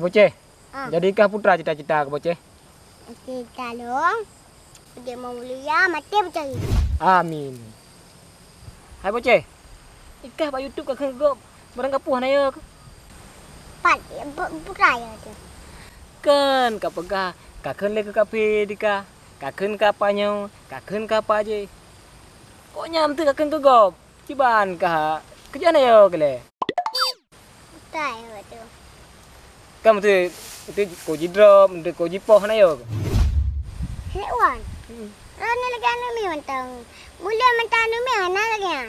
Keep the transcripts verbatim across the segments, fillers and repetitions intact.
Boceh, ah, jadi kah putra cita-cita keu Boceh? Cita lôn, udép mulia, maté beucahit. Amin. Hai Boceh, i kah bak YouTube ka kheun gob barang gapuh na yo? Pat, bu-, bukai ya tu. Kon ka peugah ka kheun lé keu kaphé di kah, ka kheun keu apa nyoe, ka kheun keu apa jih. Kok nyan teuh ka kheun keu gob? Kiban kah keujah na yo keu lé? Bukai ya tu. Kan beutôi, beutôi ko jidrop, beutôi ko jipoh na yo. Hek wan. Hmm. Rani lagèe anu mi mantong. Mula mantong anu mi hana lagèe nyan.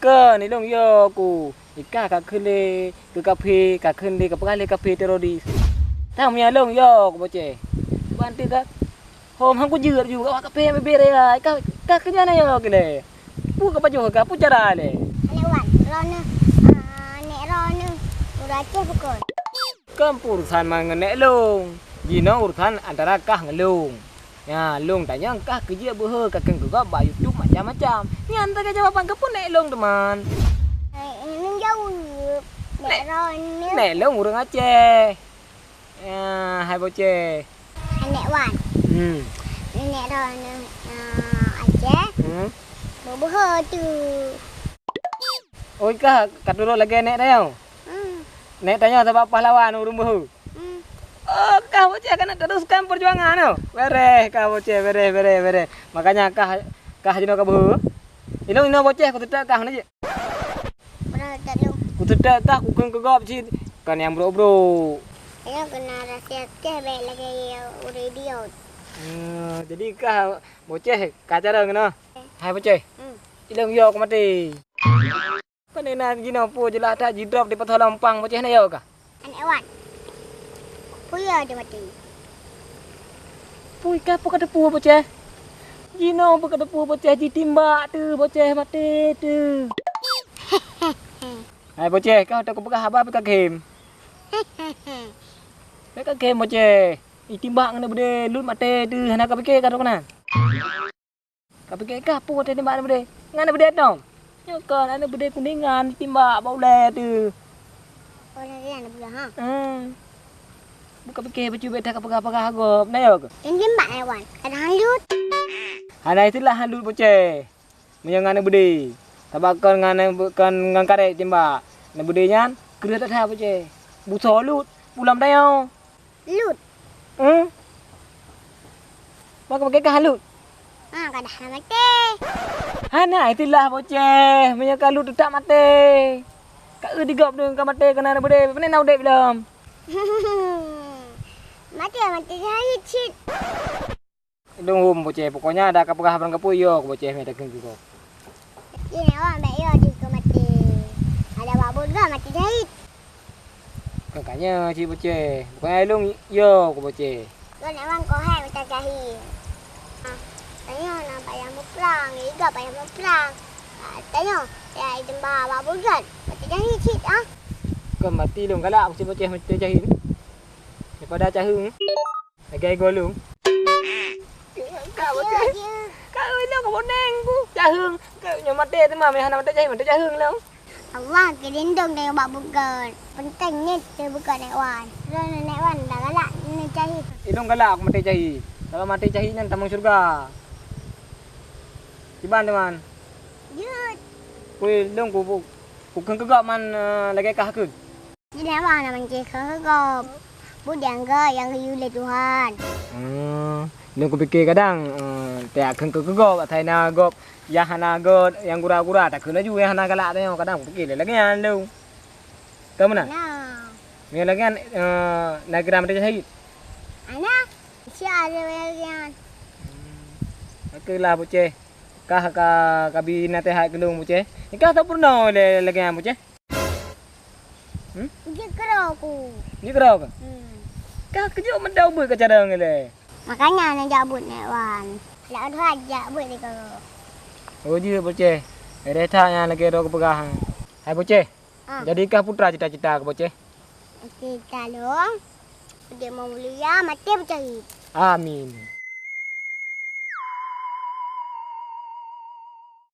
Kon, ilong yo ku. I kah ka kheun lé keu kaphé, ka kheun lé ka peugah lé kaphé teroris. Tang meunyo lôn yo ku Boceh. Ban teuh ka Hom han kujeuet ju, awak kaphé bibir ya. Ka, ka keunyan ayo keu lé. Peue ka pajoh ka, peue cara lé? Aneuk wan, droeneuh, ah, aneuk droeneuh, ureueng Aceh bukon? Kon urusan man ngon nek lôn. Jinoe urusan antara kah ngon lôn. Ya, lôn tanyong kah keujeuet beuhe ka kheun keu gob bak YouTube macam-macam. Nyan teuka jawaban keupeue nek lôn teuma. Eh, ini jaweueb. Nek, nek lôn ureueng Aceh. Ya, hai Boceh. Aneuk wan. Hmm. Nenek droeneuh, eh, Aceh. Hmm. Beubuhe tu. Oi kah, ka turot lagèe nek tanyoe? Hmm. Nek tanyoe sabab pahlawan ureueng beuhe. Hmm. Oh, kah Boceh keuneuk teruskan perjuangan tu. Bereh kah Boceh, bereh, bereh, bereh. Makanya kah, kah jinoe ka beuhe. Ilong inoe Boceh, ku teutek kah na jih. Bro, tak lung. Ku teutek kah ku kheun keu gob cit. Kon nyang brok-brok. Ayo kena rasa teh baik lagi ureueng idiot. Hmm, jadi kah Boceh ka cara keunoe? Hai Boceh. Hmm. Ilong yo ku maté. Pane na jinoe peue jeulaih that jidrop di pathoe lampang Boceh na yo kah? Aneuk wan. Peue ya di maté? Peue ka peue ka teupeu Boceh? Jinoe peue ka teupeu Boceh jitimbak teuh Boceh maté teuh. Hai Boceh, kah teuka peugah haba pih ka khem. Pih ka khem Boceh. Jitimbak ngon beudé lut maté teuh hana ka pike ka droe keunan. Ka pike kah peue watèe nembak aneuk beudé? Ngon aneuk beudé tom. Nyoe kon aneuk beudé kuningan timbak bak ulèe teuh. Oh, lagèe nyan beudé, ha? Hmm. Buka pike bacut bèk that ka peugah-peugah gob, na yo keuh? Nyan timbak, eh, wan. Kadang han lut. Hana istilah han lut Boceh. Meunyoe ngon aneuk beudé. Sabab kon ngon aneuk, kon ngon karét timbak. Aneuk beudé nyan kreueh that-that Boceh. Busoe lut, pulang tanyoe. Lut. Hmm? Mak ka pakai kah lut? Ha, ka dah maté. Hana istilah Boceh, meunyoe ka lut teutap maté. Ka eu di gob deungon ka maté keunan beudé, pane na udép lom. Maté, maté jahit cit. Dong hom Boceh, pokoknya ada ka peugah barang kapeue yo keu Boceh meutakheun keu gob. Di awak bèk yo di keu maté. Ada bak buet gah maté jahit. Kon ka nyoe cit Boceh. Bukan ilong yo keu Boceh. Kon awak keu hai maté jahit. Ah, tanyoe na payah muprang, iga payah muprang. Ah, tanyoe ya item ba bak buet gah maté jahit cit ah. Kon berarti ilong galak cit Boceh maté jahit. Daripada caheueng. Lagèe goh lôn. Ka beutôi. Ka beutôi ka boneng ku. Caheueng. Ka nyoe maté teuma, meuhana maté caheueng, maté caheueng lôn. Allah geulindong dari bak buet gét. Peunteng nyan teuh buet gét nek wan. Lôn nek wan dah galak nyan caheueng. Ilong galak aku maté caheueng. Kalau maté caheueng nyan tamong syurga. Kiban teuma. Jeuet. Kui lôn ku, ku, ku kheun keu gob man, eh, lagèe kah kheun. Di lewat na mancé keu gob. Budiang gét nyang geuyue lé Tuhan. Hmm, lôn kupike kadang, eh, tajak kheun keu gob, asai na gob nyang hana gét, nyang gura-gura, takheun laju nyang hana galak tanyoe, kadang kupike lé lagèe nyan lôn. Ka meunan? Nah. Nyang lagèe nyan, eh, na kira maté syahid? Ana, sia ada lagèe nyan. Hmm. Oke lah, Boceh. Kah ka, ka bi naseuhat keu lôn, Boceh. Kah tapeurunoe lé lagèe nyan, Boceh? Hmm? Jeuet keudroe ku. Jeuet keudroe ka? Hmm. Ka keujok meudau beuet ka carông ilèe. Makanya neujak beuet nek wan. Lak dua jak beuet di kau. Oh, jeuet Boceh. Éh, that nyan lagèe droe kupeugah. Hai Boceh. Ah. Jadi kah putra cita-cita keu Boceh? Cita lôn. Udép mulia, maté beucahit. Amin.